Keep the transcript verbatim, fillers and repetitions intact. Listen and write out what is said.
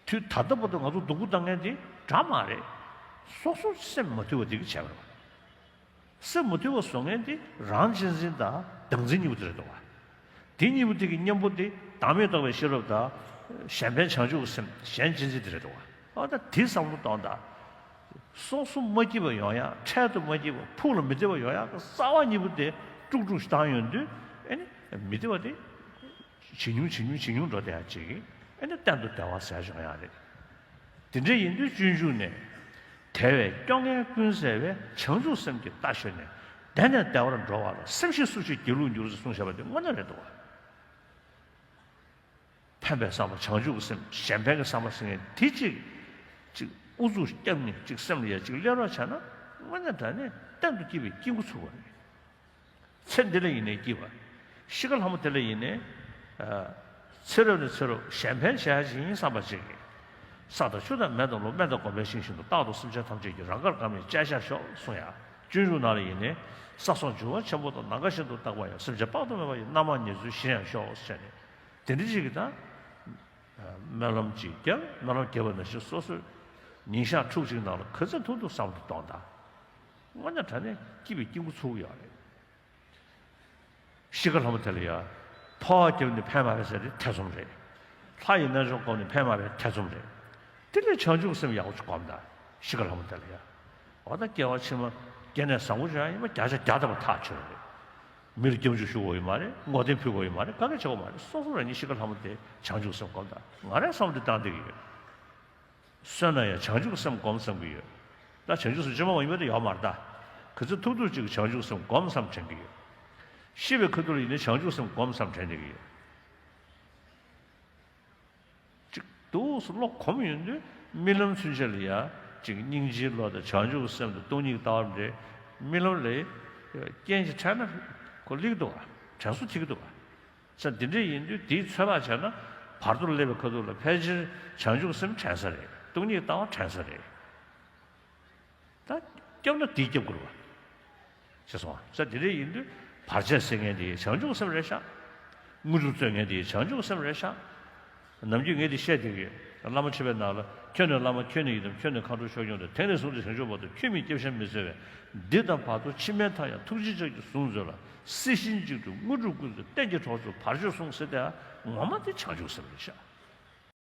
དུས་ད་ལྟ་བར་དུ་ང་ཚོ་སྡུག་པོ་བཏང་མཁན་དེ་འདྲ་མ་རེད། སོ་སོ་སེམས་མ་དུལ་བ་དེ་གིས་བྱས་པ་རེད། སེམས་མ་དུལ་བ་བཟོ་མཁན་དེ་རང་གཅེས་འཛིན་དང་བདག་འཛིན་གཉིས་པོ་དེ་རེད་འདུག་བ། དེ་གཉིས་པོ་དེ་གི་གཉེན་པོ་དེ་བདག་མེད་རྟོགས་པའི་ཤེས་རབ་དང་། གཞན་ཕན་བྱང་ཆུབ་ཀྱི་སེམས། གཞན་གཅེས་འཛིན་དེ་རེད་འདུག་བ། ཨ་ད་དེ་བསམ་བློ་གཏོང་དང་། སོ་སོ་མ་སྐྱིད་པ་ཡོང་ཡག་འཕྲལ་དུ་མ་སྐྱིད་པ་ཕུགས་ལ་མི་བདེ་བ་ཡོང་ཡག་གི་རྩ་བ་གཉིས་པོ་དེ་དཀྲུག་དཀྲུག་ཞིག་བཏང་ཡོང་དུས། ཨ་ནི་མི་བདེ་བ་དེ་ཇེ་ཉུང་ཇེ་ཉུང་ཇེ་ཉུང་འགྲོ་བསྡད་ཡག་ཅིག་ཨ་ནི་གཏན་དུ་བདེ་བ་ཟེར་ཡག་ཡོང་ཡག་རེད། དེ་འདྲ་ཡིན་དུས་སྤྱོད་འཇུག་ནས། དལ་བས་སྐྱོ་ངལ་ཀུན་སེལ་བའི། བྱང་ཆུབ་སེམས་ཀྱི་རྟ་ཞོན་ནས། བདེ་ནས་བདེ་བར་འགྲོ་བ་ལ། སེམས་ཤེས་སུ་ཞིག་སྒྱིད་ལུག་འགྱུར་ཟེར་གསུངས་བཞག་པ་དེ་དངོས་གནས་རེད་འདུག་བ། ཕན་པའི་བསམ་པ། བྱང་ཆུབ་ཀྱི་སེམས། གཞན་ཕན་གྱི་བསམ་པ་ཟེར་མཁན་དེ་གཅིག་གཅིག་ཨུ་ཚུགས་བརྒྱབ་ནས་གཅིག་སེམས་ལ་ཡ་གཅིག་སླེབས་རོགས་བྱས་ན། དངོས་གནས་དྲང་གནས་གཏན་དུ་སྐྱིད་པའི་སྐྱིད་འགོ་ཚུགས་པ་རེད། ཚེ་འདི་ལ་ཡིན་ནའི་སྐྱིད་པ། ཤི་ཁ་ལྷ་མོ་དེ་ལ་ཡིན་ནའི། ཨ། ཚེ་རབས་ནས་ཚེ་རབས་གཞན་ཕན་བྱ་ཡག་ཅིག་ཡིན་བསམ་པ་ཅིག་གིས། ས་དང་ཆུ་དང་མེ་དང་རླུང་། སྨན་དང་སྒོམ་པའི་ཤིང་བཞིན་དུ། རྟག་ཏུ་སེམས་ཅན་ཐམས་ཅད་ཀྱི། རང་དགར་གང་མིན་བཅས་བྱ་ཤོག་གསུང་ཡ། སྤྱོད་འཇུག་ནང་ལ་ཡིན་ནའི། ས་སོགས་འབྱུང་བ་ཆེན་པོ་དང་། ནམ་མཁའ་བཞིན་དུ་རྟག་པར་ཡང་། སེམས་ཅན་དཔག་ཏུ་མེད་པ་ཡི། རྣམ་མང་ཉེར་འཚོའི་གཞི་ཡང་ཤོག་ཟེར་ནས། དེ་འདྲ་ཅིག་གིས་ད་སྨོན་ལམ་ཅིག་བརྒྱབ། སྨོན་ལམ་བརྒྱབ་པ་ནང་བཞིན་སོ་སོའི་ཉིན་ཞག་ཕྲུགས་གཅིག་ནང་ལ་ག་ཚོད་ཐུབ་ཐུབ་བསམ་བློ་གཏོང་དང་། དངོས་གནས་དྲང་གནས་སྐྱིད་པའི་སྐྱིད་འགོ་ཚུགས་ཡོད་རེད། ཤི་ཁ་ལྷ་མོ་དེ་ལ་ཡ། འཕོ་བ་བརྒྱབ་ནས་ཕན་མ་རེད་ཟེར་དེ་ཐེ་ཚོམ་རེད། ལྷ་ཡི་རྣལ་འབྱོར་བསྒོམས་ནས་ཕན་མ་རེད་ཐེ་ཚོམ་རེད། དེ་ལས་བྱང་ཆུབ་སེམས་ཡག་པོ་ཅིག་བསྒོམས་དང་། ཤི་ཁ་ལྷ་མོ་དེ་ལ་ཡ། འོ་ད་སྐྱེ་བ་ཕྱི་མ་སྐྱེ་གནས་བཟང་པོ་ཅིག་ཡང་ཡིན་པ་བརྒྱ་ཆ་བརྒྱ་ཐམ་པ་ཐག་ཆོད་རེད། མི་ལ་སྐྱབས་འཇུག་ཞུ་དགོས་ཡོད་མ་རེད། བསྔོ་རྟེན་ཕུལ་དགོས་ཡོད་མ་རེད། ག་གེ་བྱེད་དགོས་མ་རེད། སོ་སོ་རང་ཉིད་ཤི་ཁ་ལྷ་མོ་དེ་བྱང་ཆུབ་སེམས་བསྒོམས་དང་། ང་རང་བསམ་བློ་བཏང་བསྡད་ཀྱི་ཡོད། གསོན་ན་ཡང་བྱང་ཆུབ་སེམས་སྒོམ་བསམ་གྱི་ཡོད། ད་བྱང་ཆུབ་སེམས་ཅི་མ་ཡིན་པ་དེ་ཡོད་མ་རེད་ད། ག་ཚོད་ཐུབ་ཐུབ་ཅིག་བྱང་ཆུབ་སེམས་སྒོམ་བསམ་དྲན་གྱི་ཡོད། ཤི་བའི་ཁ་ཐུག་ལ་ཡིན་ནའི་བྱང་ཆུབ་སེམས་སྒོམ་བསམ་དྲན་བསྡད་ཀྱི་ཡོད། ཅིག་འདུག་སེ་བློ་གོམས་ཡོང་དུས་རྨི་ལམ་ཚུན་ཆད་ལ་ཡ། ཅིག་སྙིང་རྗེའི་བློ་དང་བྱང་ཆུབ་སེམས་དང་སྟོང་ཉིད་ལྟ་བ་འདྲེ། རྨི་ལམ་ལ་རྐྱེན་ཅིག་འཕྲད་ན་ཁོ་སླེབས་ཀྱི་འདུག་ག་དྲན་གསོ་ཐེབས་ཀྱི་འདུག་ག་ས་འདི་འདྲ་ཡིན་དུས་དེའི་ཚོད་དཔག་བྱས་ན། བར་དོར་སླེབས་པའི་ཁ་ཐུག་ལ་ཕལ་ཆེར་བྱང་ཆུབ་སེམས་དྲན་ས་རེད། སྟོང་ཉིད་ལྟ་བ་དྲན་ས་རེད། ད་སྐྱབས་ན་དེས་སྐྱབས་དགོས་རེད་པ། ཤེས་སོང་ང་། ས་དེ་འདྲ་ཡིན་དུས་བར་ཆད་སེལ་མཁན་དེ་བྱང་ཆུབ་སེམས་རེད་ཤག་དངོས་གྲུབ་སྩོལ་མཁན་དེ་བྱང་ཆུབ་སེམས་རེད་ཤག་ནམ་རྒྱུན་ངས་འདི་བཤད་བསྡད་ཀྱི་ཡོད། བླ་མ་མཆོད་པའི་ནང་ལ། ཁྱོད་ནི་བླ་མ་ཁྱོད་ནི་ཡི་དམ། ཁྱོད་ནི་མཁའ་འགྲོ་ཆོས་སྐྱོང་སྟེ། དེང་ནས་བཟུང་སྟེ་བྱང་ཆུབ་བར་དུ། ཁྱོད་མི་སྐྱབས་གཞན་མི་འཚོལ་བས། འདི་དང་བར་དོ་ཕྱི་མའི་མཐའ་ཡང་། ཐུགས་རྗེ་ལྕགས་ཀྱུས་བཟུང་མཛོད་ལ། སྲིད་ཞིའི་འཇིགས་སྐྲག་དངོས་གྲུབ་ཀུན་སྩོལ། གཏན་གྱི་གྲོགས་མཆོག་བར་གཅོད་སྲུངས་ཟེར་དེ། ངོ་མ་དེ་བྱང་ཆུབ་སེམས་རེད་ཤག